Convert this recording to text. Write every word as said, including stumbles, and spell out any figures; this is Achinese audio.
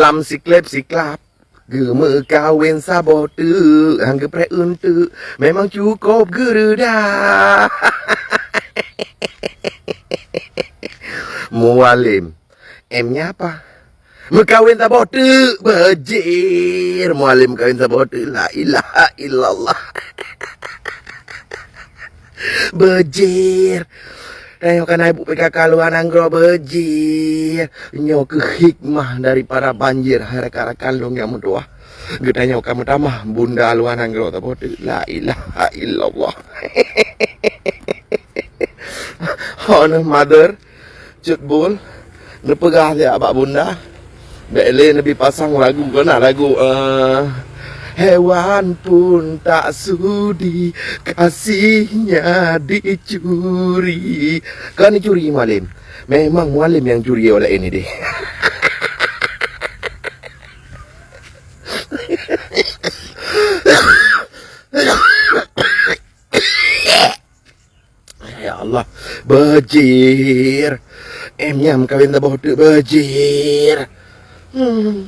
Am siklep siklap geumeukawen saboh teuk, han geupreh eunteuk, memang cukôp geureuda. Mualem, M nya apa? Meukawen saboh teuk, bajir. Mualem meukawen saboh teuk, la ilaha illallah. Bajir. Tanyoe kana ibu P K K luwa nanggroe, bajir. Nyoe keuh hikmah daripada banjir, hai rakan-rakan lôn nyang meutuwah. Geutanyoe ka meutamah bunda luwa nanggroe saboh teuk. La ilaha illallah. Honor mother, Cut Bul, neupeugah siat bak bunda. Bèk lé neubi pasang lagu, keu na lagu, eh, hewan pun tak sudi kasihnya dicuri. Kon curi Mualem. Memang Mualem nyang curi oleh ini deh. Ya Allah, bajir. M nya meukawen saboh teuk, bajir. Hmm.